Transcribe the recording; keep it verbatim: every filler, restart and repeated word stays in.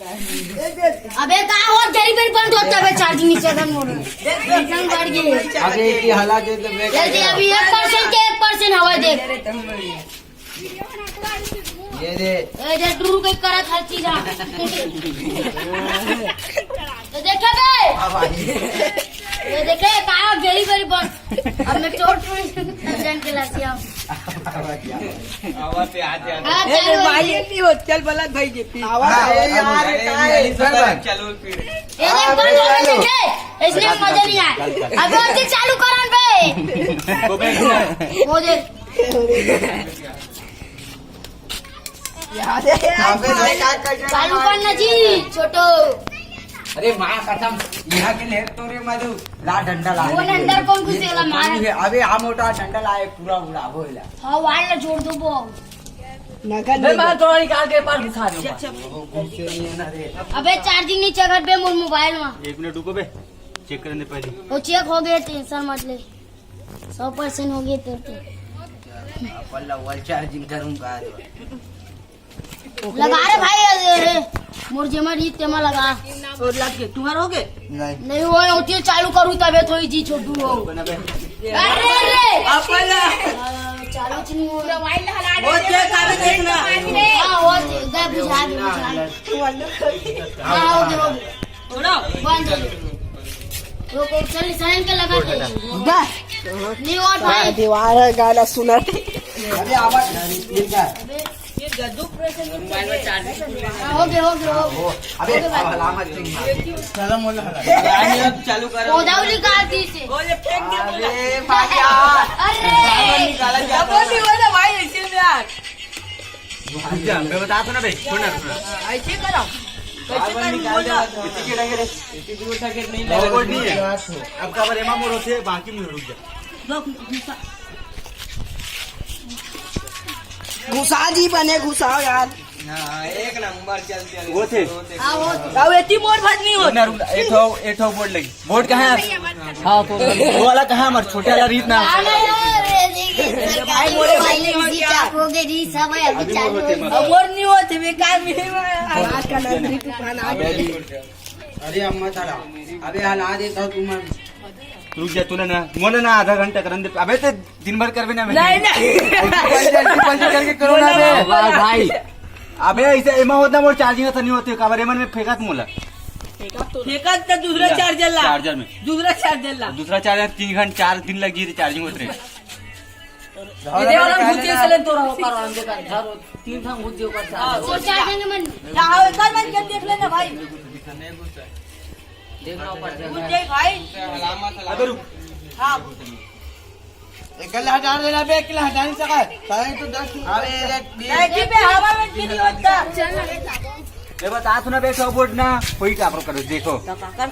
अबे का हो, जरी बेरी बंद होता है, charging नीचे खत्म हो रहा है। एकदम बढ़ गई। अबे की हालात है तो मैं ये दे, अभी एक percent के एक percent हवा दे। ये दे। ए, जे टुरु के करत हर चीज, हाँ। ये देखे बे? अब आई। ये देखे, का गेली बेरी बन। अब मैं चोट में जान के लासिया। आवाज से आते आते। हाँ, ए, चलो। भाई, ये पी हो, चल बलत भाई, ये पी। आवाज, हाँ, आवाज, यार, अरे, यार, यार, यार। चलो फिर। ये देख, हाँ, बंद हो गया, चलो। देखे? इसलिए मजा नहीं आया। अब वो चीज चालू करन बे। वो बे, वो दे। अबे, भाई, का कर रहा चालू है? करना जी, छोटो। अरे माँ कसम, यहाँ के ले तो रे मधु, ला डंडा ला। वो डंडा कौन घुसेला ये मार? अबे, आ मोटा डंडा ला, एक पूरा उड़ा, वो ला। हाँ, वाल ला जोड़ दो वो। नगद बे, नहीं। मैं थोड़ा निकाल के एक बार घुसा दूंगा। वो घुसे नहीं है ना रे। अबे, charging नहीं चघत बे मोर mobile में। एक मिनट रुको बे, check करने दे पहले। वो check हो गया, tension मत ले। सौ percent हो गए तेरे तो। अपन ला ओवर charging करूंगा आज। लगा रे भाई, अरे, मोर जेमा रीत तेमा लगा। और लग गए, तुम्हारा हो गए? नहीं। नहीं हुआ, होती है, चालू करूँ तबे थोड़ी जी छोटू हो। बना बे। अरे, अरे। अपन ला। आ, चालू चिन्ह हो। वो check कर देखना। हाँ, वो दे, बुझा दे, बुझा दे। हाँ, हो गया, हो गया। छोड़ो। बंद हो गया। रुको, चल, sign के लगा दे। नहीं और भाई। दीवार है, गाना सुना। अबे आवाज। ये गद्दू प्रेस है, mobile में charging। हाँ, हो गया, हो गया, हो गया। अबे, अब हला मत। चलो, मोल हला। चालू करो। पौधा निकाल दी से। वो ये फेंक दे, अरे, भाई, यार। अरे। बाहर निकाला जा। डबल नहीं हुआ ना भाई, इसीलिए यार। रुक जा, मैं बता तो ना बे, छोड़ ना, छोड़ ना। ऐसे करो। कैसे बाहर करूँ, निकाल बोल जा। जा। इसी के लगे रे। इसी दूर तक नहीं लगे। Forward नहीं है। अब का बार एमा मोड़ होते, बाकी में रुक जा। रुक, रुक, रुक। घुसा जी बने, घुसाओ यार। हाँ, एक नंबर चल, चल। वो थे। हाँ, वो थे। अब एती मोर भज नहीं होत। ना, रुक, एक ठो, एक ठो board लगी। Board कहाँ है? हाँ, तो वो वाला कहाँ है हमारा? छोटे वाला रीत ना। हाँ, नहीं, नहीं, नहीं, नहीं, भाई, मोरे भाई, भाई, नहीं हो इसी गया। चाकू के रीत सब है, अभी अभी मोर चालू होते है। मत। अब मोर नहीं होते, बेकार में है। आज का नंदी तूफान आ गया। अरे, अम्मा तारा, अबे, हला देता हूँ तुम। रुक जा, तूने ना, मोने ना आधा घंटा करन दे। अबे, ते दिन भर करबे ना, नहीं, नहीं। पलटी, पलटी करके करो ना बे। वाह भाई। अबे, ऐसे एमा होत ना, मोर charging तो नहीं होती, काबर एमन में फेंकत मोला। फेंकत तो दूसरा जा, charger ला। Charger में। दूसरा charger ला। दूसरा charger तीन घंटे, चार दिन लगी रे charging होत रे। ये दे वाला भूत जैसे ले तो रहो, पर हम देखा, धरो, तीन थान भूत जो कर सा। हाँ, वो charging में। ला, आओ, एक बार मन के देख लेना भाई। देखना पड़ जाएगा। भूत देख भाई। अबे रुक। हाँ। एक ला हटा देना बे, एक ला हटा नहीं सका। सारे तो दस। अरे, एक, एक, नहीं जी बे, हवा में भी नहीं होता। ये बता सुना बे, सब बोर्ड ना, कोई का करो, देखो। तो का कर